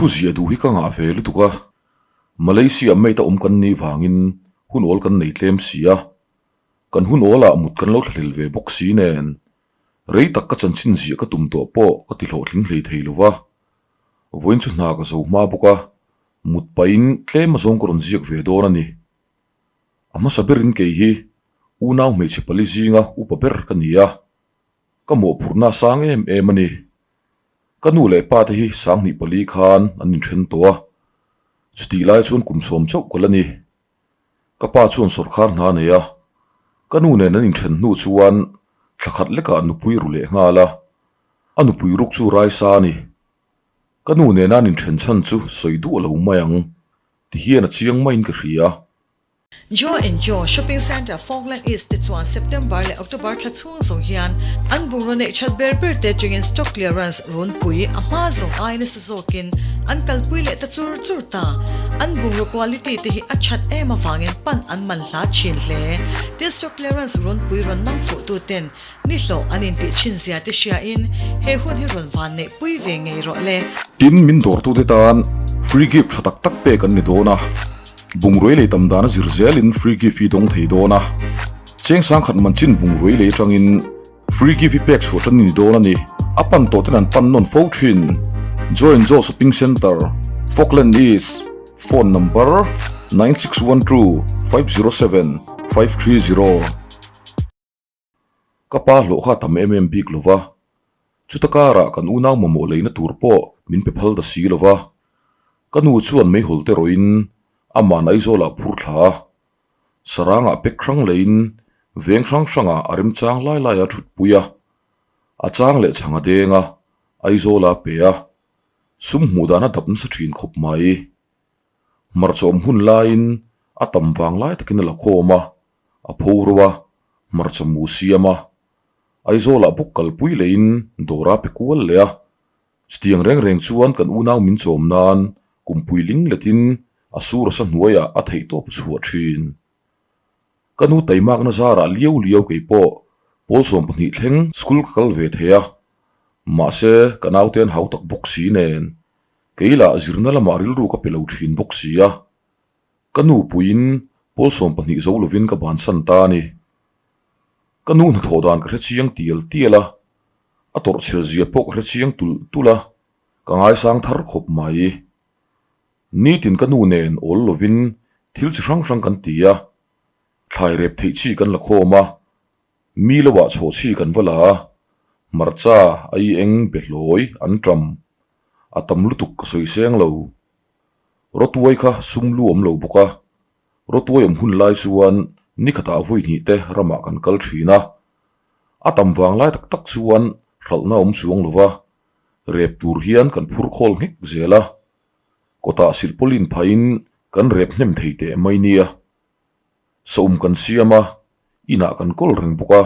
Thu ziah duh hi ka ngah ve lutuk a, Malaysia mate a awm kan nih vangin hun awl kan nei tlem si a, kan hun awlah mut kan lo thlahlel ve bawk si nen rei tak ka chanchin ziah ka tum tawh pawh ka ti hlawhtling hlei thei lo va, vawiin chu hna ka zo hma bawk a, mut pahin tlem azawng ka rawn ziak ve dawn a ni. A hmasa berin kei hi unau hmeichhe pali zinga upa ber ka ni a, ka mawhphurhna a sang em em a ni. Ka nu leh pa te hi sanghnih pali khan an inthen tawh a, chutih lai chuan kum sawm chauh ka la ni. Ka pa chuan sawrkhar hna a nei a, ka nu nen an inthen hnu chuan thla khat lekah nupui ru leh nghal a, a nupui ruk chu Raisa a ni. Ka nu nena an inthen chhan chu sawi duh lo mai ang ti hian a chiang maiin ka hria. Joe and Joe Shopping Centre Falkland East te chuan September leh October thla chhung zawng hian an bungraw neih that ber ber te atangin stock clearance runpui a hma zawng ai nasa zawkin an kalpui leh ta chur chur ta. An bungraw quality te hi a that em avangin pan an man hla thin hle. Tin stock clearance runpui rawn nang fuh tu ten ni hlawh an intih thin zia te hriain he hun hi rawn van neih pui ve ngei rawh le. Tin min dawrtute tan free gift tha tak tak pek an ni dawn a. Bungrui lei tam dan a zir zelin free gift hi dawng thei dawn a, cheng sangkhat man chin bungrui lei atangin free gift hi pek chhuah tan a ni dawn a ni. A pan tawh ten an pan nawn fo thin. Joy and Joe Shopping Centre, Falkland East, Phone number, 9612 507 530. Ka pa hlawh kha a tam em em bik lo va, chuta karah kan unau mamawh leina tur pawh min pe phal ta si lo va. Ka nu chuan meihawl te rawhin ama'n Aizawlah phur thla a, sarangah pek hrang leiin veng hrang hrangah a remchang lai lai a thutpui a, a chang leh chhang a deng a, Aizawla a pe a, sum hmuh dan a dap nasa thin khawp mai. Hmarchawm hun laiin a tam vang lai takin a la khawm a, a pho ro a, hmarcha mu siam a, Aizawlah bawk kalpui leiin dawr a pe kual leh a, chutiang reng reng chuan kan unau min chawm nan kumpui ling letin a sur asa hnuaiah a theihtawp chhuah thin. Ka nu taimakna zarah liau liau kei pawh pawl 12 thleng school ka kal ve thei a, mahse ka naute an hau tak bawk si nen kei lah zirna lamah rilru ka pe lo thin bawk si a, ka nu puiin pawl 12 zo lovin ka bansan ta a ni. Ka nu hnathawh dan ka hre chiang tial tial a, a tawrhchhel zia pawh ka hre chiang tulh tulh a, ka ngaisang thar khawp mai. Nitin ka nu nen awl lovin thil chi hrang hrang kan ti a, thlai rep theih chi kan la khawm a, mi lo ah chhaw chi kan va la a, hmarcha ai eng be hlawi an ṭam a tam lutuk ka sawi seng lo. Rawtuai kha sum lu awm lo bawk a, rawtuai awm hun lai chuan ni khatah vawi hnih te ramah kan kal thin a, a tam vang lai tak tak chuan hralhna awm chuang lo va, rep tur hian kan phur khawl nghek zel a, kawtah silhpawlin phahin kan rep hnem thei teh mai nia. Sawm kan siam a, inah kan kawl reng bawk a.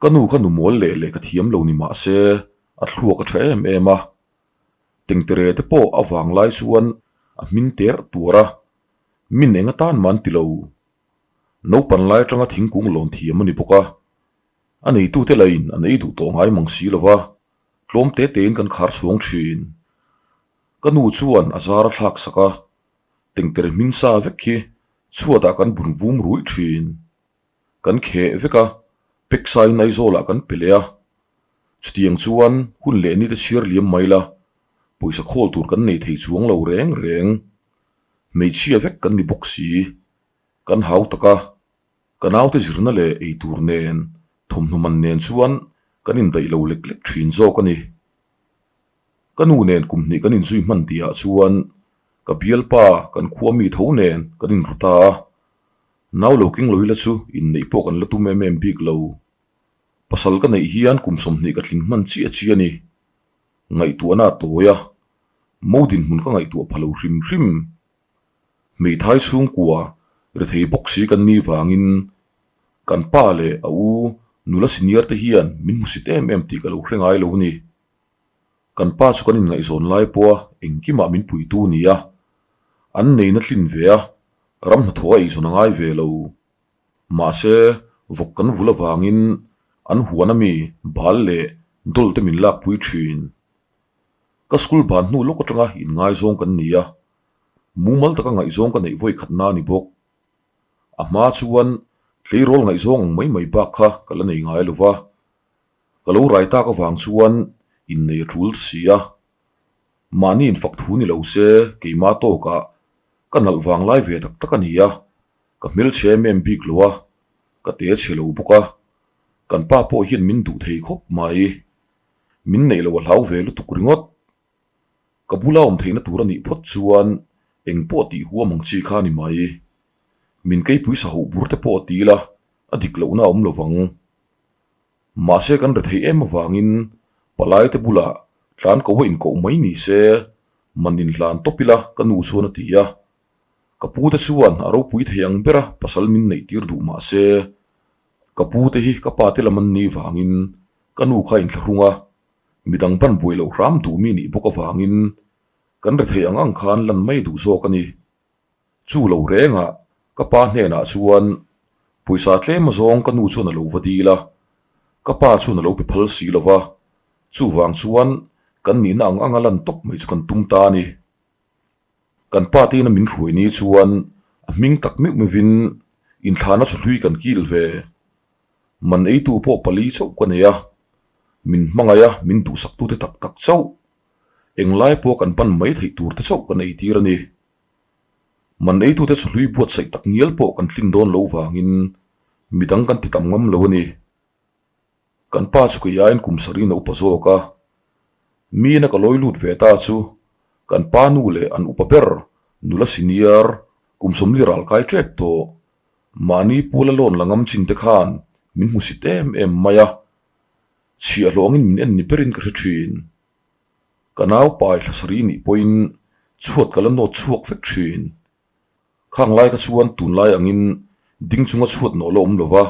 Ka nu kha nu mawl leh leh ka thiam lo ni mah se a thluak a tha em em a. Tengtere te pawh a vang lai chuan a hmin ter tuar a, min eng atan mah an ti lo. Naupan lai atanga thingkung lawn thiam a ni bawk a, a neitute lahin an ei duh tawh ngai mang si lo va, tlawm te tein kan khar chhuang thin. Ka nu chuan a zar a thlak sak a, tengtere hming sa vek hi chhuatah kan bun vum ruih thin. Kan kheh vek a, Peksain Aizawlah kan pe leh a. Chutiang chuan hun leh ni te chhiar liam mai la, pawisa khawl tur kan nei thei chuang lo reng reng. Hmeichhia vek kan ni bawk si. Kan hau tak a, ka naute zirna leh eitur nen, thawmhnaw man nen chuan kan indaih lo lek lek thin zawk a ni. Ka nu nen kum hnih kan inzui hman tihah chuan ka bialpa kan khua mi tho nen kan inru ta a, Nau lo keng lo ila chu inneih pawh kan la tum em em bik lo. Pasal ka neih hian kum 20 ka tling hman chiah chi a ni. Ngaihtuahna a tawi a, mo dinhmun ka ngaihtuah pha lo hrim hrim. Hmeithai chhungkua rethei bawk si kan ni vangin kan pa leh a u nula senior te hian min hmusit em em tih ka lo hre ngai lo ni. Kan pa chu kan inngaihzawn lai pawha engkimah min puitu ni a, an neina tlin ve a, ram hnathawh a eizawn a ngai ve lo. Mahse, vawk kan vul avangin an huan ami bal leh dawlte min lakpui thin. Ka school ban hnu lawk atanga inngaizawng kan ni a, mumal taka ngaihzawng ka neih vawi khatna a ni bawk. A hma chuan tleirawl ngaihzawng ang mai mai bak kha ka la nei ngai lo va, ka lo rai tak avang chuan innei a tul ta si a. Mahni infak thu ni lo se keimah tawkah ka nalh vang lai ve tak tak a ni a, ka hmelchhe em em bik lo a, ka te chhe lo bawk a, kan pa pawh hian min duh thei khawp mai. Min neih loh a hlau ve lutuk ringawt. Ka bula awm theihna tur a nih phawt chuan eng pawh tih huam ang chi kha a ni mai. Min keipui sa hoh bur te pawh a ti ila a dik lohna a awm lo vang. Mahse kan re theih em avangin palai te bulah tlan ko a inkoh mai ni se man inhlan tawp ila ka nu chuan a ti a. Ka pu te chuan a ropui thei ang bera pasal min neih tir duh mahse ka pu te hi ka pa te lam an nih vangin ka nu kha inthlahrung a, midang ban buai loh hram duh mi nih bawk avangin kan re theih ang ang khan lan mai duh zawk a ni. Chu lo rengah ka pa hnenah chuan pawisa tlem azawng ka nu chuan a lo va dil a, ka pa chuan a lo pe phal si lo va, chuvang chuan kan nihna ang anga lan tawp mai chu kan tum ta a ni. Kan pa tein a min hruai ni chuan a hming tak meuh meuhin inthlahna chawhlui kan kil ve. Man eitu pawh pali chauh ka nei a, min hmangaih a, min duhsaktute tak tak chauh. Englai pawh kan pan mai theih tur te chauh kan eitir a ni. Man eitute chawhlui buatsaih tak ngial pawh kan tlin dawn lo vangin midang kan ti tam ngam lo a ni. Kan pa chu kei aiin kum sarih na upa zawk a, miin a ka lawi lut ve ta chu kan pa nu leh an upa ber nula senior kum 40 ral kai tep tawh. Mahni pula lawn la ngam chin te khan min hmusit em em mai a, chhiahhlawh angin min en ni berin ka hre thin. Ka nau pai thla sarih nih pawhin chhuat ka la nawt chhuak vek thin. Khang lai kha chuan tunlai angin ding chunga chhuat nawh la awm lo va,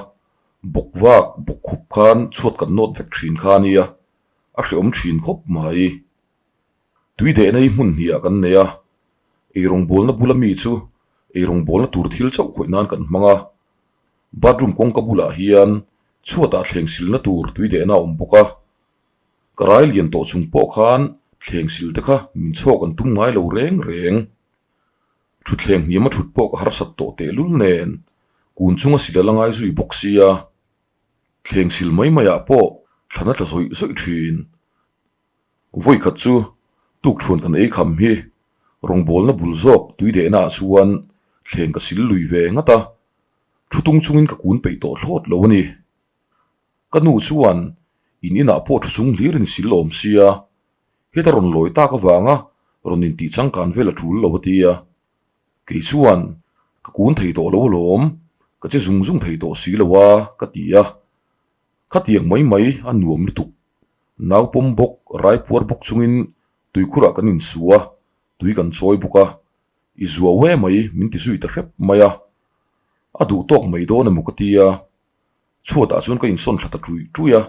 bawk vak bawk khup khan chhuat kan nawt vek thin kha a nia, a hreawm thin khawp mai. Tui dehna hi hmun hniah kan nei a, eirawngbawlna bula mi chu eirawngbawlna tur thil chauh khawih nan kan hmang a, bathroom kawngka bulah hian chhuatah thleng silna tur tui dehna a awm bawk a, ka rai lian tawh chung pawh khan thleng sil te kha min chhawk an tum ngai lo reng reng. Thutthleng hniam a thut pawh ka harsat tawh tehlul nen kun chunga sil a la ngai zui bawk sia, thleng sil mai maiah pawh thlan a tla zawih zawih thin. Vawi khat chu tukthuan kan ei kham hi rawngbawlna bul zawk tui dehna ah chuan thleng ka sil lui ve ngat a, thu tung chungin ka kun peih tawh thlawt lo a ni. Ka nu chuan in inah pawh thu chung hlirin sil awm sia, heta rawn lawi tak avanga rawn intih changkan vel a tul lo a ti a. Kei chuan ka kun thei tawh lo alawm, ka che zung zung thei tawh si lo a ka ti a. Khatiang mai mai a nuam lutuk. Nau pawm bawk, rai puar bawk chungin tuikhurah kan insu a, tui kan chawi bawk a, i zuau e mai min ti zui ta hrep mai a. A duh tawk mai dawn emaw ka ti a, chhuatah chuan ka insawn thla ta ṭuih ṭuih a.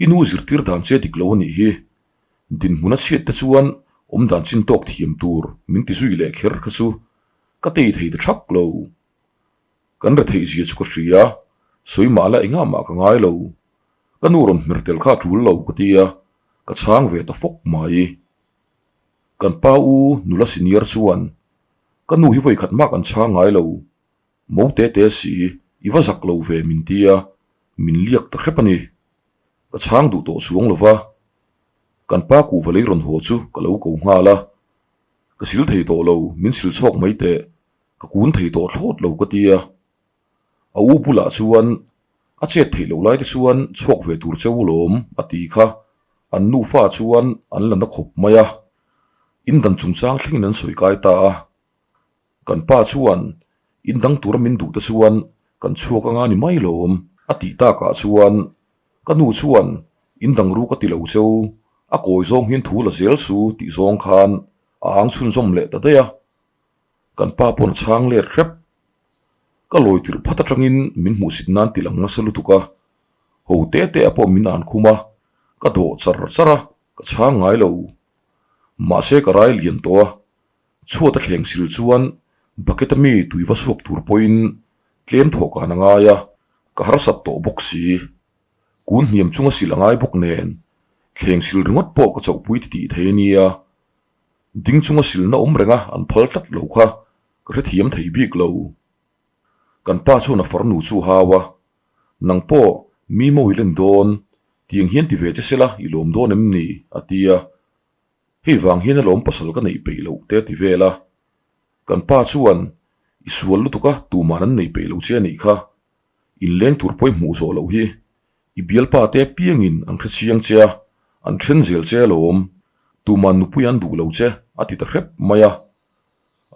I nu zirtir dan che dik lo a nih hi. Dinhmun a chhiat te chuan awm dan chin tawk thiam tur min ti zui leh kher kha chu ka tei thei ta ṭhak lo. Kan retheih zia chu ka hria, sawi mah la engah mah ka ngai lo. Ka nu rawn hmer tel kha a tul lo ka ti a, ka chhang ve ta fawk mai. Kan pa u nula senior chuan, Ka nu hi vawi khat mah kan chhang ngai lo, mo te te si, i va zak lo ve min ti a, min liak ta hrep a ni. Ka chhang duh tawh chuang lo va, kan pa kuhva lei rawn haw chu ka lo ko nghal a, ka sil thei tawh lo, min sil chhawk mai teh. Ka kun thei tawh thlawt lo ka ti a, a u bulah chuan a chet theih loh lai te chuan chhuak ve tur cheu lawm a ti kha an nufa chuan an la na khawp mai a, in dan chungchang thlengin an sawi kai ta a, kan pa chuan in dang tura min duh te chuan kan chhuak anga ni mai lawm a tih takah chuan ka nu chuan in dang ru ka ti lo cheu a kawi zawng hian thu la zel su tih zawng khan a ang chhunzawm leh ta daih a. Kan pa pawn a chhang let hrep. Ka lawi tirh phat atangin min hmuhsit nan ti lang nasa lutuk a, ho te te a pawh min an khum a, ka dawh char char a, ka chhang ngai lo. Mahse ka rai lian tawh a, chhuat a thleng sil chuan bucket a mi tui va suak tur pawhin tlem thawh kan a ngai a, ka harsat tawh bawk si. Kun hniam chunga sil a ngai bawk nen. Thleng sil ringawt pawh ka chauhpui ti tih thei a nia. Ding chunga silna awm renga an phal tlat lo kha ka hrethiam thei bik lo. Kan pa chuan a farnu chu a hau a, Nang pawh mi mawi len dawn, tiang hian ti ve che sela i lawm dawn em ni? a ti a. Hei vang hian alawm pasal ka neih peih loh te a ti vel a. Kan pa chuan, I sual lutuk a, tuman an nei peih lo che a nih kha. Inleng tur pawh i hmuh zawh loh hi. I bialpa te apiangin an hre chiang che a, an then zel che alawm. Tuman nupui an duh lo che, a ti ta hrep mai a.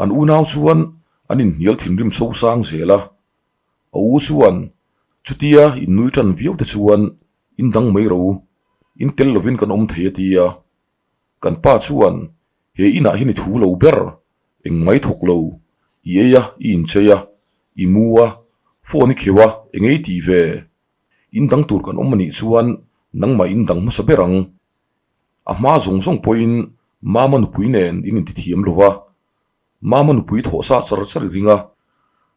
An unau chuan an inhnial thinrim sosang zel a. A u chuan, Chutia innui tan viau te chuan in dang mai ro, in tel lovin kan awm thei a ti a. Kan pa chuan, He inah hian i thu lo ber, engmai thawk lo, i ei a, i inchei a, i mu a, phone i kheuh a, eng ei tih ve? In dang tur kan awm anih chuan nangmah in dang hmasa ber ang. A hma zawng zawng pawhin Mama nupui nen in intithiam lo va, Mama nupui thawh sa char char i ring a,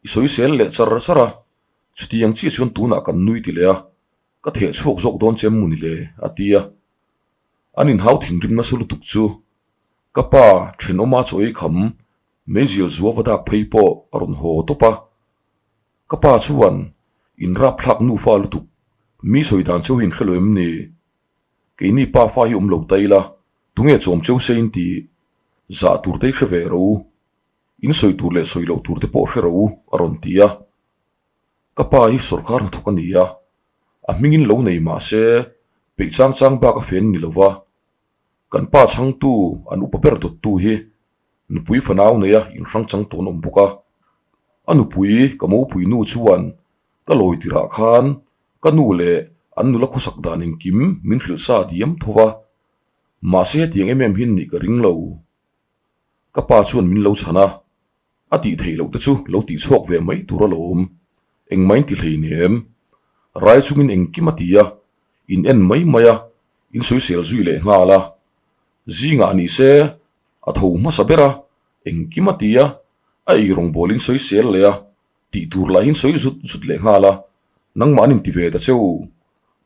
i sawisel leh char char a, chutiang chiah chuan tunah kan nui ti leh a, ka theh chhuak zawk dawn che mawni le, a ti a. An inhau thinrim nasa lutuk chu ka pa thenawma chaw ei kham meizial zua va dak phei pawh a rawn haw tawp a. Ka pa chuan inrapthlak nufa lutuk mi sawi dan cheu hi inhre lo em ni? Keini pa fa hi awm lo ta ila, tunge chawm cheu se in ti? Zah tur te i hre ve ro u. In sawi tur leh sawi loh tur te pawh hre ro u, a rawn ti a. Ka pa hi sawrkar hnathawk a ni a, a hmingin lo nei mah se peih chang chang bak a fen ni lo va. Kan pa chhangtu an upa ber dawttu hi nupui fanau neia inhrang chang tawn awm bawk a. A nupui ka mopui nu chuan ka lawi tirah khan Ka nu leh an nula khawsak dan engkim min hrilh sa diam tho va, mahse hetiang em em hi nih ka ring lo. Ka pa chuan min lo chhan a, a tih theih loh te chu lo tih chhuak ve mai tur alawm, engmah in ti hleinem. Rai chungin engkim a ti a, in en mai mai a, in sawisel zui leh nghal a. Zingah ni se a tho hmasa ber a, engkim a ti a, a eirawngbawl in sawisel leh a, Tih tur lahin sawi zut zut leh nghal a, nangmah an inti ve ta cheu,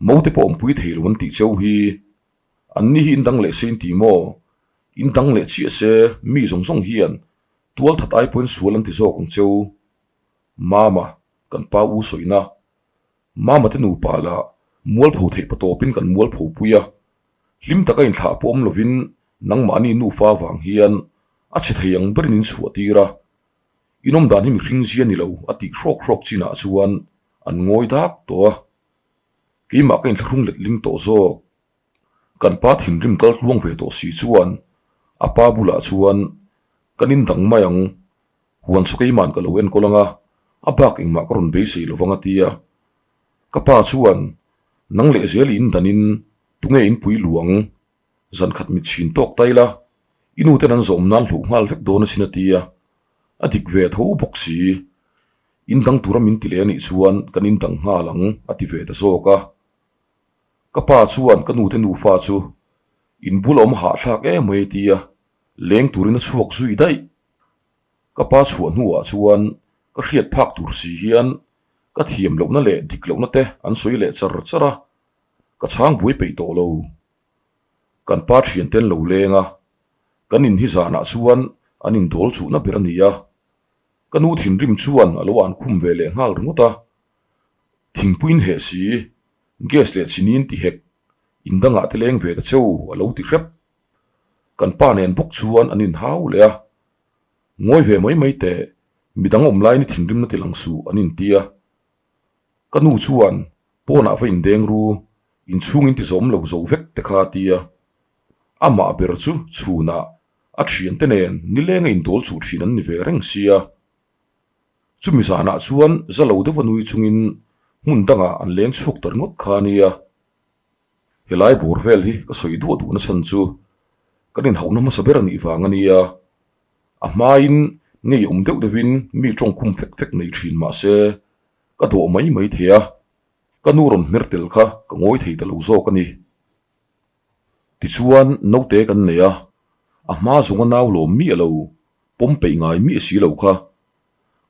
mo te pawh awmpui thei lo an tih cheu hi. Anni hi indang leh se inti maw? Indang leh chiah se mi zawng zawng hian tual that ai pawhin sual an ti zawk ang cheu. Mama, kan pa u sawina. Mama te nupa lah mualpho theih patawpin kan mualpho pui a, hlim taka inthlah pawh awm lovin nangmahni nufa vang hian a chhe thei ang berin in chhuah tir a. Inawm dan hi mihring zia ni lo a tih hrawk hrawk chinah chuan an ngawi dak tawh a, keimah ka inthlahrung let ling tawh zawk. Kan pa thinrim kal tluang ve tawh si chuan a pa bulah chuan kan indang mai ang, huan chu keima'n ka lo enkawl ang a, a bak engmah ka rawn beisei lo vang a ti a. Ka pa chuan nang leh zel i indanin tunge inpui luang? Zan khat mit chhin tawk ta ila, i nu ten an zawm nan hloh nghal vek dawn asin a ti a, a dik ve tho bawk si. In dang tura min ti leh anih chuan kan in dang nghal ang a ti ve ta zawk a. Ka pa chuan ka nu te nufa chu in bul a awm hahthlak em mai a ti a, leng turin a chhuak zui daih. Ka pa chhuah hnuah chuan ka hriat phak tur si hian ka thiam lohna leh dik lohna te an sawi leh char char a, Ka chhang buai peih tawh lo. Kan pa thian te an lo leng a, kan in hi zanah chuan an indawl chuhna ber a ni a. Ka nu thinrim chuan a lo an khum ve leh nghal ringawt a. Thingpuiin heh si, gas leh chinin ti hek, in dangah te leng ve ta cheu a lo ti hrep. Kan pa nen bawk chuan an inhau leh a. Ngawi ve mai mai teh, midang awm laiin i thinrimna ti lang suh an inti a. Ka nu chuan pawnah va indeng ru, inchhung in ti zawm lo zo vek te kha a ti a. Amah ber chu chhunah a thiante nen nileng a indawl chuh thin an ni ve reng sia. Chumi zanah chuan za lo deuha nui chungin hmun dangah an leng chhuak ta ringawt kha a nia. Helai bawr vel hi ka sawi duah duhna chhan chu kan inhauhna hmasa ber a nih vang a nia. A hmain ngeiawm deuh deuhin mi tawngkhum fek fek nei thin mah se ka dawh mai mai thei a, ka nu rawn hmer tel kha ka ngawi thei ta lo zawk a ni. Tichuan naute kan nei a, a hma zawnga nau lawm miah lo, pawm peih ngai miah si lo kha.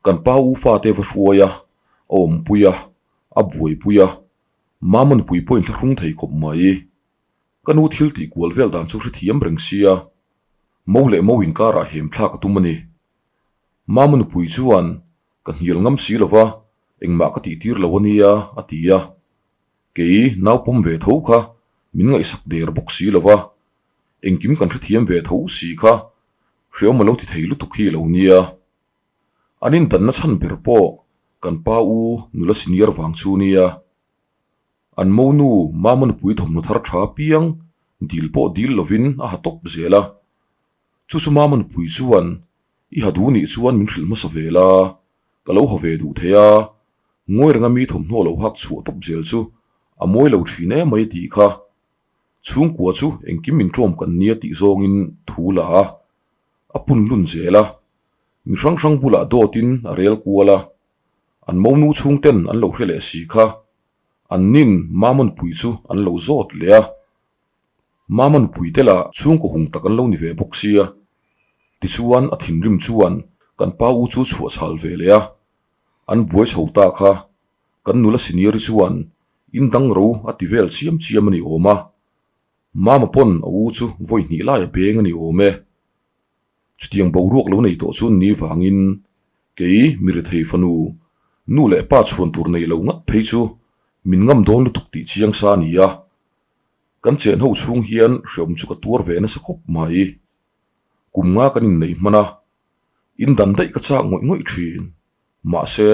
Kan pa u fate va hruai a, a awmpui a, a buaipui a, Mama nupui pawhin thlahrung thei khawp mai. Ka nu thil tih kual vel dan chu hrethiam reng sia, mo leh mo inkarah hem thlak a tum a ni. Mama nupui chuan, Ka hnial ngam si lova, engmah ka tih tir lo a nia, a ti a. Kei nau pawm ve tho kha min ngaihsak der bawk si lova, engkim kan hrethiam ve tho si kha hreawm a lo ti thei lutuk hi a lo nia. An indanna chhan ber pawh kan pa u nula senior vang chu nia. An monu Mama nupui thawmhnaw thar tha piang dil pawh dil lovin a ha tawp zel a. Chu chu Mama nupui chuan i ha duh nih chuan min hrilh hmasa ve la, ka lo ha ve duh thei a, ngawi renga mi thawmhnaw lo hak chhuah tawp zel chu a mawi lo thin em mai tih kha. Chhungkua chu engkim inṭawm kan nia tih zawngin thu la a, a pun lun zel a. Mi hrang hrang bulah dawtin a rel kual a, an monu chhungten an lo hre leh si kha, an nin Mamanpui chu an lo zawt leh a. Mamanpui te lah chhungkaw hung tak an lo ni ve bawk sia. Tichuan a thinrim chuan kan pa u chu chhuah chhal ve leh a, an buai chho ta kha kan nula senior-i chuan in dang ro a ti vel chiam chiam a ni awm a. Mama pawn a u chu vawi hnih lai a beng a ni awm e. Chutiang boruak lo nei tawh chu ni vangin kei mi rethei fanu nu leh pa chhuan tur nei lo ngat phei chu min ngam dawn lutuk tih chiang sa a ni a. Kan chen ho chhung hian hreawm chu ka tuar ve nasa khawp mai. Kum nga kan inneih hman a, in dan daih ka chak ngawih ngawih thin. Mahse,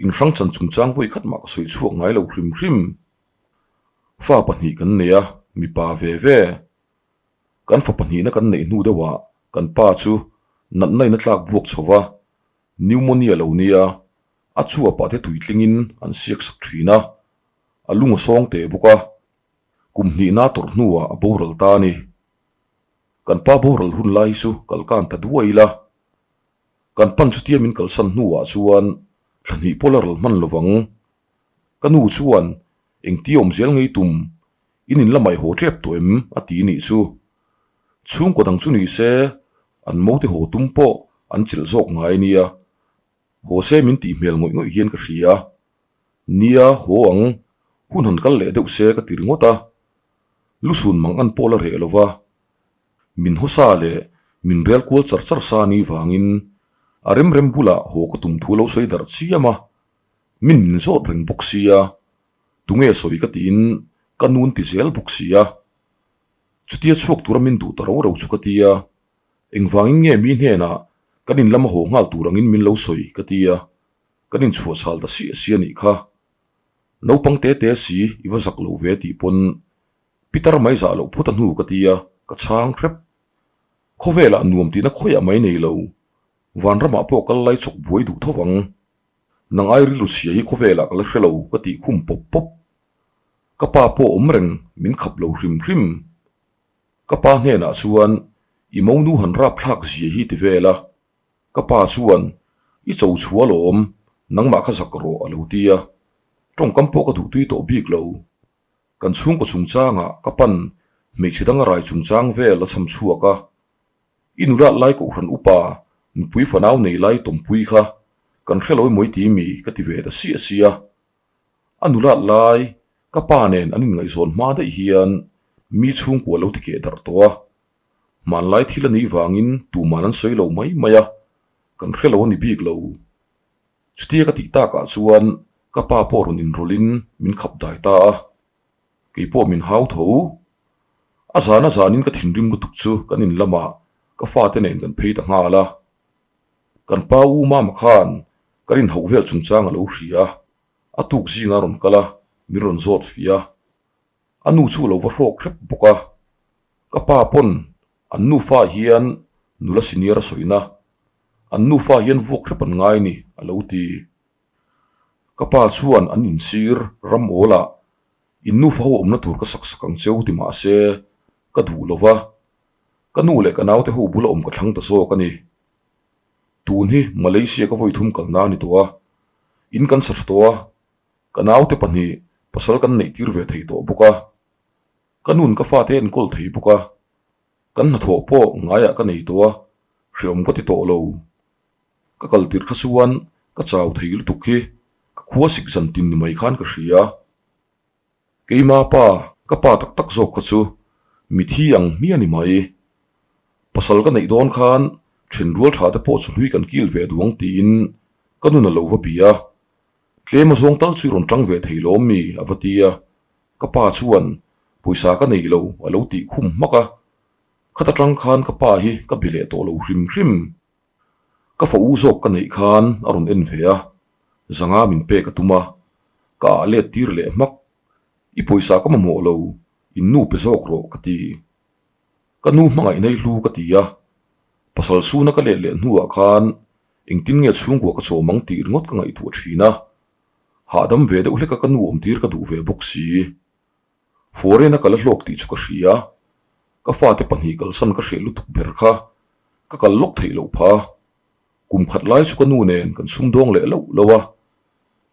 inhrang chan chungchang vawi khat mah ka sawi chhuak ngai lo hrim hrim. Fa pahnih kan nei a, mipa ve ve. Kan fa pahnihna kan neih hnu deuhah kan pa chu natna in a tlak buak chho va, pneumonia lo nia, a chuapah te tuitlingin an siak sak thin a, a lung a sawng teh bawk a, kum hnihna tawrh hnuah a boral ta a ni. Kan pa boral hun lai hi chu kalkan ta duai ila, kan pan chutia min kalsan hnuah chuan thla hnih pawh la ral hman lovang. Ka nu chuan engti awm zel ngei tum In in la mai haw tep tawh em? a ti nih chu. Chhungkaw dang chu ni se, an mote haw tum pawh an chelh zawk ngai nia. Haw se min tih hmel ngawih ngawih hian ka hria. Nia, haw ang, hun han kal leh deuh se ka ti ringawt a. Lusun mang an pawh la reh lo va. Min haw sa leh min rel kual char char sa ni vangin a rem rem bulah haw ka tum thu lo sawi darh chiam a. Min min zawt reng bawk sia. Tunge sawi ka tiin ka nun ti zel bawk si a. Chutia chhuak tura min duh ta ro ro chu ka ti a. Engvangin nge mi hnenah kan in lama haw nghal tur angin min lo sawi ka ti a. Kan inchhuah chhal ta siah siah nih kha. Naupang te te si i va zak lo ve tih pawn Pitar mai zah loh phut a hnu ka ti a, ka chhang hrep. Khawvelah nuam tihna khawiah mai nei lo. Vanramah pawh kal lai chawk buai duh tho vang. Nang ai rilru chhia hi khawvelah ka la hre lo ka tih khum pawp pawp. Ka pa pawh awm reng min khap lo hrim hrim. Ka pa hnenah chuan i monu han rap thlak zia hi ti vel a. Ka pa chuan i cho chhuah alawm nangmah kha zak rawh a lo ti a. Tawngkam pawh ka duhtui tawh bik lo. Kan chhungkaw chungchangah ka pan hmeichhe dang a rai chungchang vel a cham chhuak a. I nulat lai kohhran upa nupui fanau nei lai tawmpui kha kan hre lo emaw i ti mi ka ti ve ta siah sia. A nulat lai ka pa nen an inngaihzawn hma daih hian mi chhungkua lo ti keh darh tawh a. Hmanlai thil a nih vangin tuman an sawi lo mai mai a, kan hre lo a ni bik lo. Chutia ka tih takah chuan ka pa pawh rawn inrawlhin min khap dai ta a. Kei pawh min hau tho. A zan a zanin ka thinrim lutuk chu kan in lamah ka fate nen kan phei ta nghal a. Kan pa u mama khan kan inhauh vel chungchang a lo hria a, a tuk zinga rawn kal a, min rawn zawt fih a. A nu chu a lo va hrawk hrep bawk a. Ka pa pawn an nufa hian nula senior a sawina, an nufa hian vuak hrep an ngai ni a lo ti. Ka pa chuan an insir ram awlah in nufa ho awmna tur ka sak sak ang cheu ti mah se ka duh lo va, ka nu leh ka naute ho bula awm ka thlang ta zawk a ni. Tun hi Malaysia ka vawi thum kalna a ni tawh a, in kan sa tha tawh a, ka naute pahnih pasal kan neih tir ve thei tawh bawk a, ka nun ka fate enkawl thei bawk a, kan hnathawh pawh ngaiah ka nei tawh a, hreawm ka ti tawh lo. Ka kal tirh kha chuan ka chau thei lutuk hi ka khua sik zan tin ni mai khan ka hria. Keima pa, ka pa tak tak zawk kha chu Mithi ang hmiah ni mai. Pasal ka neih dawn khan then rual tha te pawh chu hlui kan kil ve duang tiin ka nun a lo va bia. Tlem a zawng tal chu i rawn tang ve thei lawm mi a va ti a. Ka pa chuan pawisa ka nei lo a lo tih khum hmak a. Khata tang khan ka pa hi ka be leh tawh lo hrim hrim. Ka fa u zawk ka neih khan a rawn en ve a, zanga min pek a tum a, ka ah let tir leh hmak. I pawisa ka mamawh lo, in nu pe zawk rawh ka ti. Ka nu hmangaih nei hlu ka ti a, pasal suna ka let leh hnuah khan engtin nge chhungkua ka chawm ang tih ringawt ka ngaihtuah thin a, hahdam ve deuh hleka ka nu awm tir ka duh ve bawk si. Foreign a kal a hlawk tih chu ka hria, ka fate pahnih kalsan ka hreh lutuk ber kha ka kal lawk theih loh phah a, kum khat lai chu ka nu nen kan sumdawng leh loh loh a,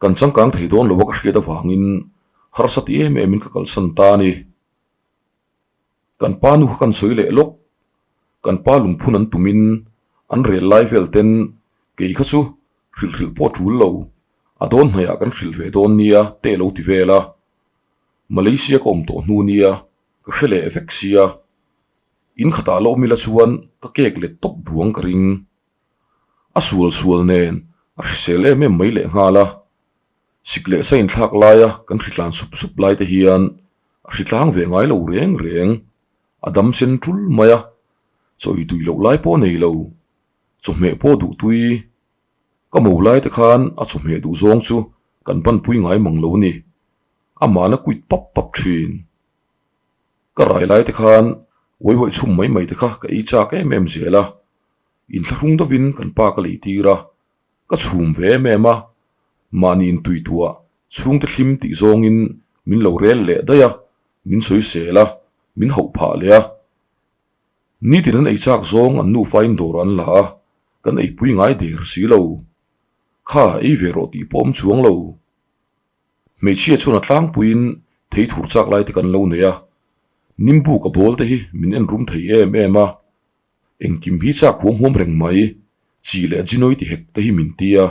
kan changkang thei dawn lo a ka hriat avangin harsa ti em em in ka kalsan ta a ni. Kan pa nu kha kan sawi leh lawk, kan pa lungphun an tumin an rel lai vel ten kei kha chu hrilh hrilh pawh tul lo, a dawn hnaihah kan hrilh ve dawn nia te lo ti vel a. Malaysia ka awm tawh hnu nia ka hre leh vek sia, in khatah la awm ila chuan ka kek let tawp buang ka ring. A sual sual nen a hrisel em em mai lehnghal a, sik leh sa inthlak laia kan hritlan sup sup lai te hian a hritlang ve ngai lo reng reng, a dam sen tul mai a, chaw ei tui loh lai pawh nei lo, chawhmeh pawh duh tui. Ka mo lai te khan a chawhmeh duh zawng chu kan banpui ngai mang lo ni, amahna kuit pap pap thin. Ka rai lai te khan uai uaih chhum mai mai te kha ka ei chak em em zel a, inthlahrung deuhin kan pa ka lei tir a, ka chhum ve em em a, mahni intui tuah chhungte thlim tih zawngin min lo rel leh daih a, min sawi sel a, min hauh phah leh a. Nitin an ei chak zawng an nufa in dawr an la a, kan eipui ngai der si lo. Kha ei ve rawh tih pawh awm chuang lo. Hmeichhia chuan a tlangpuiin thei thur chak lai te kan lo nei a, nimbu ka bawl te hi min en rum thei em em a, engkim hi chak huam huam reng mai, chi leh jinawi ti hek te hi min ti a.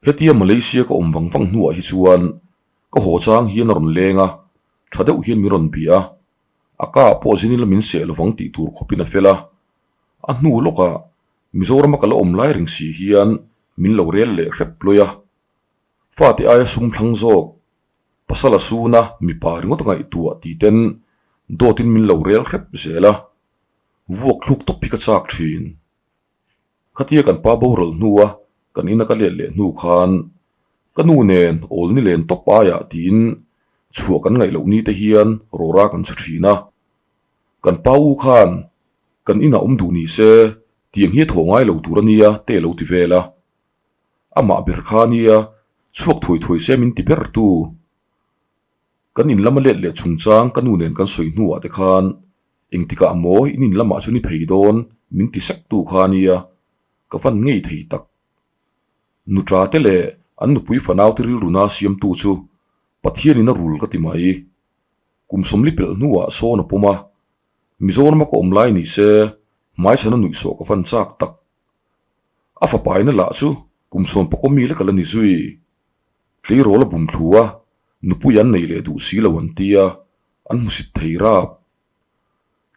Hetia Malaysia ka awm vang vang hnuah hi chuan ka haw chang hian a rawn leng a, tha deuh hian min rawn bia a, a ka ah pawh zin ila min seh lovang tih tur khawpin a fel a, a hnu lawkah Mizorama ka la awm lai reng si hian min lo rel leh hrep lawi a. Fate aia sum thlang zawk, pasal a suna mipa ringawt a ngaihtuah tih ten dawtin min lo rel hrep zel a, vuak thluk tawp hi ka chak thin. Khatia kan pa boral hnua kan ina ka let leh hnu khan ka nu nen awl ni len tawp aiah tiin chhuah kan ngaih loh ni te hian rawra kan chhu thin a. Kan pa u khan kan inah awm duh ni se tiang hi a thawh ngai lo tur a nia te lo ti vel a. Amah ber kha nia chhuak thuai thuai se min ti ber tu. Kan in lama let leh chungchang ka nu nen kan sawi hnuah te khan engtikah maw in in lamah chu ni phei dawn min ti sek tu kha nia ka van ngei thei tak. Nuṭa te leh an nupui fanau te rilru na siamtu chu Pathianin a rul ka ti mai. Kum sawmli pelh hnuah sawn a pawm a, Mizorama ka awm lai ni se hmaichhana nuihsawh ka van chak tak. A fapaina lah chu kum sawm pakaw mi lek a la ni zui. Tleirawl a bum thlu a, nupui an nei leh duh si lo an ti a, an hmusit thei rap.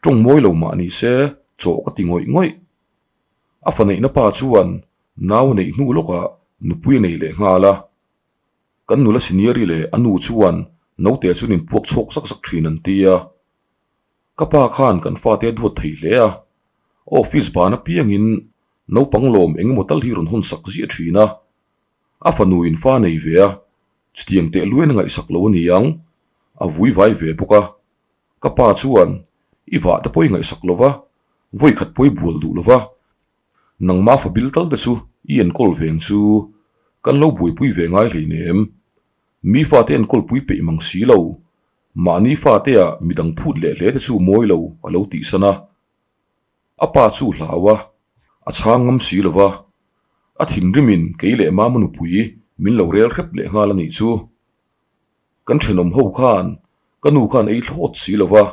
Tawng mawi lo mah ni se chawh ka ti ngawih ngawih. A fa neihna pa chuan nau a neih hnu lawkah nupui a nei leh nghal a. Kan nula senior-i leh a nu chuan naute chu an inpuak chhawk zak zak thin an ti a. Ka pa khan kan fate a duat thei hle a, office ban apiangin naupang lawm eng emaw tal hi rawn hawn sak ziah thin a. A fanuin fa nei ve a, chutiang teh luain a ngaihsak lo a ni ang, a vui vai ve bawk a. Ka pa chuan, I vah te pawh i ngaihsak lo va, vawi khat pawh i bual duh lo va, nangma fa bil tal te chu i enkawl veng chu kan lo buaipui ve ngai hleinem, mi fate enkawlpui peih mang si lo, Mahni fatea midang phut leh hle te chu mawi lo a lo tihsan a. A pa chu hlau a, a chhang ngam si lo va. A thinrimin kei leh mama nupui min lo rel hrep leh nghal a nih chu. Kan thenawm ho khan ka nu khan ei thlawt si lo va,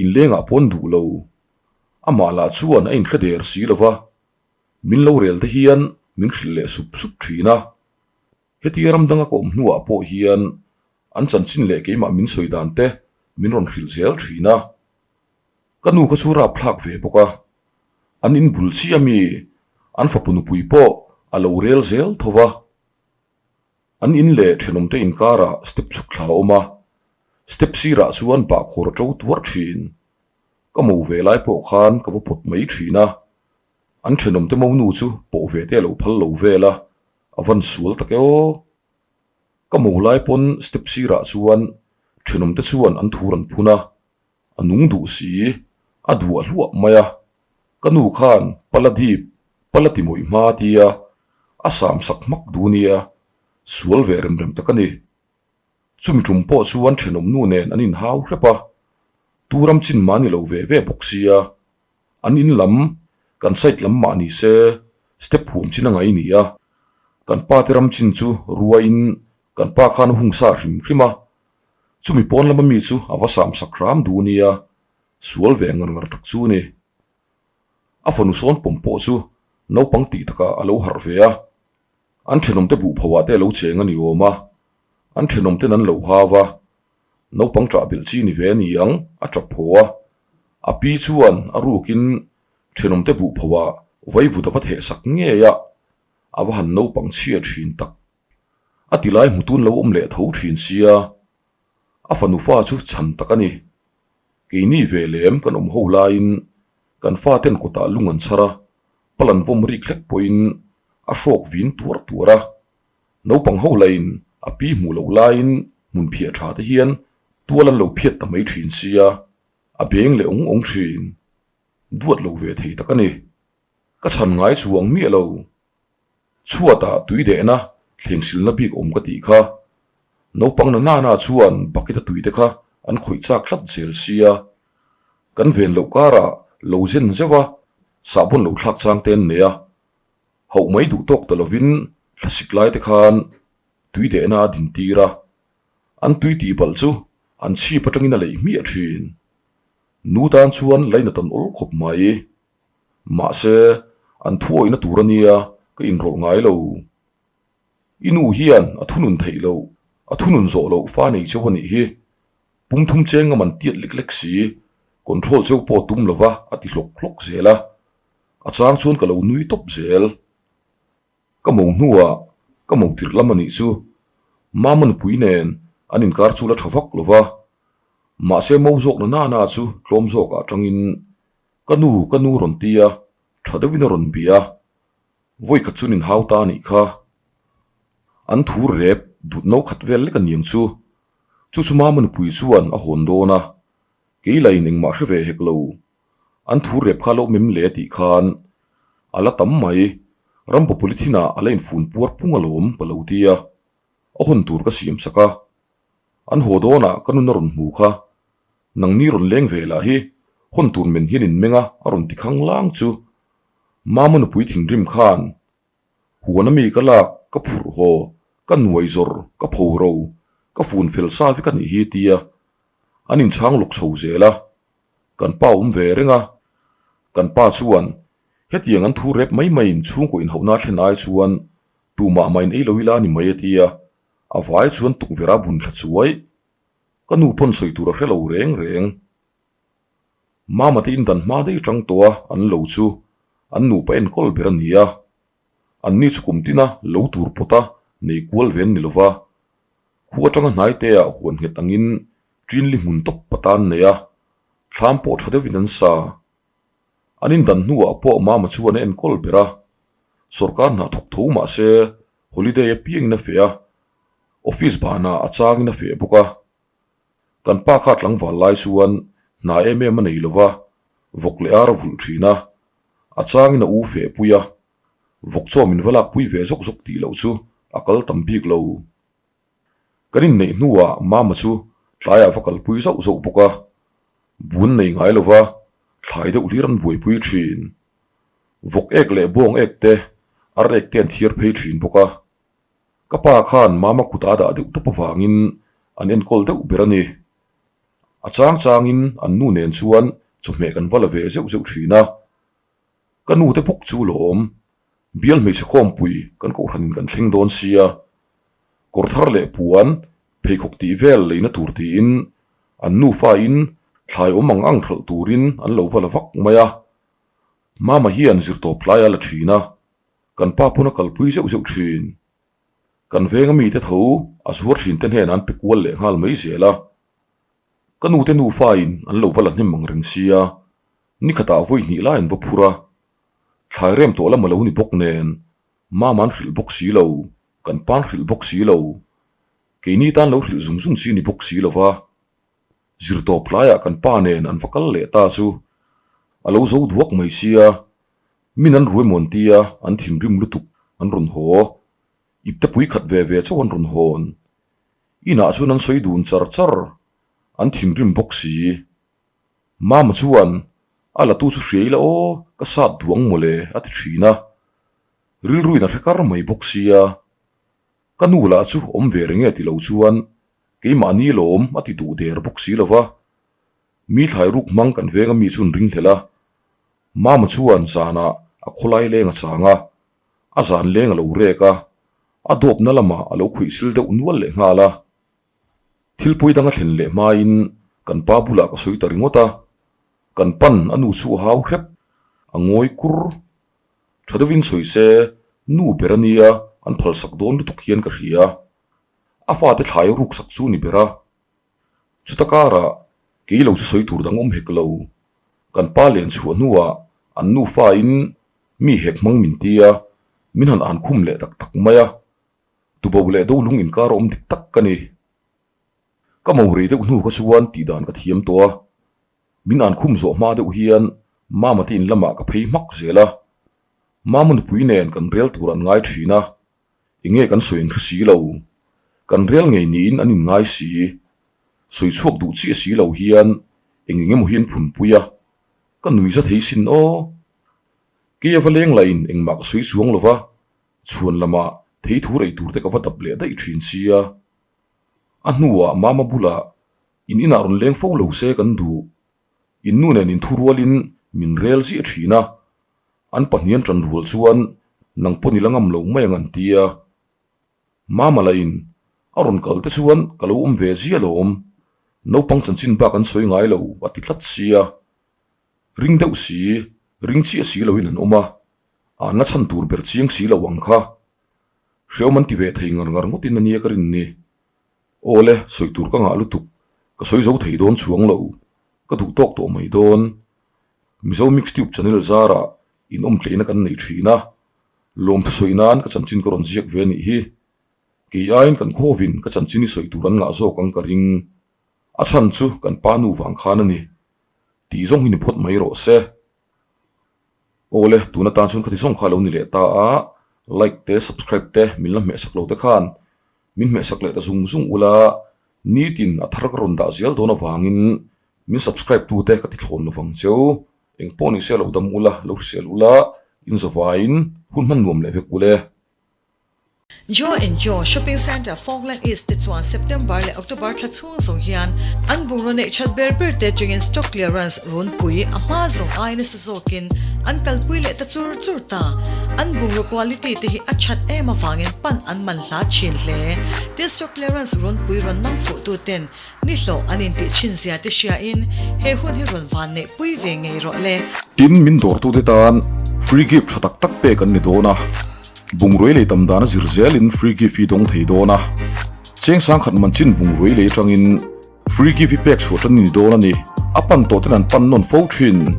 inlengah pawn duh lo. Amah lah chuan a inhre der si lo va, min lo rel te hian min hrilh leh sup sup thin a. Hetia ram danga ka awm hnuah pawh hian an chanchin leh keimah min sawi dan te min rawn hrilh zel thin a. Ka nu kha chu rapthlak ve bawk a, an in bul chiah mi an fapa nupui pawh a lo rel zel tho va. An in leh thenawmte inkarah step chhuk thla a awm a, step sirah chuan bahkhawr a to tuar thin. Ka mo ve lai pawh khan ka va pawt mai thin a, an thenawmte monu chu pawh ve te a lo phal lo vel a, a van sual tak e aw. Ka mo lai pawn step sirah chuan thenawmte chuan an thur an phun a, A nung duh si, a duah hluah mai a. Ka nu khan pala dip, pala ti mawih hma tia a sam sak hmak duh nia, sual ve rem rem tak a ni. Chumi tum pawh chuan thenawm nu nen an inhau hrep a, tu ram chin mah ni lo ve ve bawk sia, an in lam, kan side lam mah ni se step huam chin a ngai ni a, kan pa te ram chin chu ruaiin kan pa khan a hung sa hrim hrim a, Chumi pawn lama mi chu a va sam sak hram duh nia, sual ve ngar ngar tak chu ni. A fanu sawn pawm pawh chu naupang tih takah a lo harh ve a, an thenawmte buh phoah te a lo cheng a ni awm a, an thenawmten an lo hau a, naupang ṭah belh chi ni ve a ni ang a ṭap phaw a, a pi chuan a rukin thenawmte buh phoah vaivut a va theh sak ngei a, a va han naupang chhia ṭhin tak. A ti lai hmutun lo awm leh tho thin sia, a fanu fa chu chhan tak a ni. Keini ve lem kan awm ho laiin kan faten kawtah lung an chhar a, pal an vawm rik hlek pawhin a hrawk vin tuar tuar a. Naupang ho lahin a pi hmuh loh laiin hmun phiah tha te hian tual an lo phiat ta mai thin sia, a beng leh awng awng thin. Duat lo ve thei tak a ni. Ka chhan ngai chuang miah lo. Chhuatah tui dehna thlengsilna bik awm ka tih kha. Naupang na nana chuan bucket a tui te kha an khawih chak tlat zel sia. Kan ven loh karah lo zen zeuh a, sahbawn lo thlak chang te an nei a. Hauh mai duh tawk ta lovin thlasik lai te khan tui dehna a din tir a. An tui tih balh chu an chhip atangin a leih hmiah thin. Nu tan chuan lainat an awl khawp mai. Mahse, an thuawihna tur a nia ka inrawlh ngai lo. I nu hian a thunun theih loh, a thunun zawh loh fa nei cheu a nih hi. Pum thum cheng a man tiat lek lek si, control cheu pawh tum lova a ti hlawk hlawk zel a. A chang chuan ka lo nui tawp zel. Ka mo hnuah ka mo tirh lam a nih chu. Mama nupui nen an inkar chu la tha vak lova. Mahse mo zawk na nana chu tlawm zawkah atangin Ka nu, ka nu rawn ti a, tha deuhin a rawn bia. Vawi khat chuan inhau ta a nih kha. An thu rep dut no khat vel lek a niang chu. Chu chu Mama nupui chuan a hawn dawn a, kei lain engmah hre ve hek lo. An thu rep kha lo mem le tih khan a la tam mai, ram polythene ah a la infun puar pung alawm ka lo ti a, a hawn tur ka siam sak a. An haw dawnah ka nun a rawn hmu kha. Nangni rawn leng ve lah hi hawn tur men hian in meng a, a rawn ti khang lang chu. Mama nupui thinrim khan huan ami ka lak, ka phurh haw, ka nuai zawr, ka pho ro, ka fun fel sa vek a nih hi tia an inchhang lawk chho zel a. Kan pa awm ve reng a, kan pa chuan hetiang an thu rep mai maiin chhungkaw inhauhna thlen ai chuan tumah mah in ei lo ila a ni mai a tia, a vai chuan tukverh a bun thla chuai. Ka nu pawn sawi tur a hre lo reng reng. Mama te in dan hma daih atang tawh a an lo chu an nupa enkawl ber a ni a. An ni chu kum tina lo tur pawt a nei kual ve an ni lova. Khu atanga hnai te ah huan nghet angin Ṭinli hmun tawp pata an nei a, thlam pawh tha deuhin an sa. An in dan hnuah pawh Mama chuan a enkawl ber a. Sawrkar hna thawk tho mah se holiday apiangin a feh a, Office banah a changin a feh bawk a. Kan pa kha tlangval lai chuan hna em em a nei lo va, vawk leh ar a vulh thin a. A changin a u feh pui a, vawk chaw min va lakpui ve zawk zawk tih loh chu a kal tam bik lo. Kan inneih hnuah Mama chu tlaiah va kalpui zauh zauh bawk a, bun nei ngai lo va, thlai deuh hlir an buaipui thin. Vawk ek leh bawng ek te, ar ek te an thiar phei thin bawk a. Ka pa khan mama kut a dah deuh tawp avangin an enkawl deuh ber a ni. A chang changin an nu nen chuan chawhmeh kan va la ve zeuh zeuh thin a. Ka nu te bawk chu lawm, bial hmeichhe khawmpui kan kohhranin kan thleng dawn sia. Kawr thar leh puan, pheikhawk tih vel leina tur tiin. An nufa in thlai awm ang ang hralh turin an lo va la vak mai a. Mama hian zirtawp tlai a la thin a, kan pa pawn a kalpui zeuh zeuh thin. Kan venga mite tho a zuar thin te hnenah an pe kual leh nghal mai zel a. Ka nu te nufa in an lo va la hnem ang reng sia, nikhatah vawi hnih lai an va phur a. Thlai rem tawh lam a lo ni bawk nen, Mama an hrilh bawk si lo, kan pa an hrilh bawk si lo. Keini tan lo hrilh zung zung chi ni bawk si lo va. Zirtawp tlaiah kan pa nen an va kal leh ta chu a lo zo duak mai sia, min an ruai mawn tia an thinrim lutuk an rawn haw. Ipte pui khat ve ve chauh an rawn hawn. Inah chuan an sawi dun char char, an thinrim bawk si. Mama chuan a latu chu hria ila aw ka sat duang mawle a ti thin a, rilruin a hre kar mai bawk sia. Ka nu lah chu awm ve reng e ti lo chuan keimahni lawm a ti duh der bawk si lo va, mi thlai ruk hmang kan veng a mi chu an ring hlel a. Mama chuan zanah a khawlai leng a chang a, a zan leng a lo rek a, a dawpna lamah a lo khawih sil deuh nual leh nghal a. Thil pawi dang a thlen leh hmain kan pa bulah ka sawi ta ringawt a, kan pan a nu chu a hau hrep, a ngawi kur. Tha deuhin sawi se, nu ber a nia an phalsak dawn lutuk hian ka hria. A fate thlai a ruksak chu ni ber a. Chuta karah kei lo chu sawi tur dang awm hek lo. Kan pa len chhuah hnuah an nufain mi hek hmang min ti a, min han an khum leh tak tak mai a. Tubo leh do lung inkar awm dik tak ka ni. Ka mo rei deuh hnu kha chuan tih dan ka thiam tawh a. Min an khum zawh hma deuh hian Mama te in lamah ka phei hmak zel a. Mama nupui nen kan rel tur an ngai thin a, enge kan sawi an hre si lo. Kan rel ngei niin an inngai si. Sawi chhuak duh chiah si lo hian eng eng emaw hi an phunpui a, ka nui za thei sin aw. Kei ava leng lahin engmah ka sawi chuang lo va, chhuan lamah thei thu rei tur te ka va dap leh daih thin sia. A hnuah Mama bulah In inah rawn leng fo lo se kan duh. In nu nen inthu rualin min rel ziah thin a, an pahnian tan rual chuan nang pawn i la ngam lo mai ang an ti a. Mama lahin a rawn kal te chuan ka lo awm ve zia lawm, naupang chanchin bak an sawi ngai lo a ti tlat sia. Ring deuh si, ring chiah si loin an awm a, an la chhan tur ber chiang si lo ang kha. Hreawm an ti ve thei ngar ngar ngawtin a nia ka rin ni. Awle, sawi tur ka ngah lutuk, ka sawi zo thei dawn chuang lo, ka duh tawk tawh mai dawn. Mizo Mix Tube channel zarah in awm tleina kan nei thin a, lawmthu sawi nan ka chanchin ka rawn ziak ve a nih hi. Kei aiin kan khawvin ka chanchin hi sawi tur an ngah zawk ang ka ring. A chhan chu kan pa nu vang khan a ni. Tih zawng hi ni phawt mai rawh se. Awle, tun atan chuan khati zawng kha a lo ni leh ta a, like te subscribe te min la hmehsak lo te khan min hmehsak leh ta zung zung ula, nitin a thar ka rawn dah zel dawn avangin min subscribe tu te ka ti thlawn lovang cheu, engpawh ni se lo dam ula, lo hrisel ula, in zavaiin hun hman nuam leh vek ule. Joe and Joe Shopping Centre Falkland East te chuan September leh October thla chhung zawng hian an bungraw neih that ber ber te atangin stock clearance runpui a hma zawng ai nasa zawkin an kalpui leh ta chur chur ta. An bungraw quality te hi a that em avangin pan an man hla thin hle. Tin stock clearance runpui rawn nang fuh tu ten ni hlawh an intih thin zia te hriain he hun hi rawn van neih pui ve ngei rawh le. Tin min dawrtute tan free gift tha tak tak pek an ni dawn a. Bungrui lei tam dan a zir zelin free gift hi dawng thei dawn a, cheng sangkhat man chin bungrui lei atangin free gift hi pek chhuah tan ni dawn a ni. A pan tawh ten an pan nawn fo thin.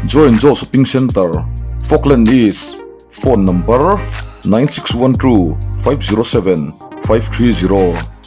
Joy and Joe Shopping Centre, Falkland East, Phone number, 9612 507 530.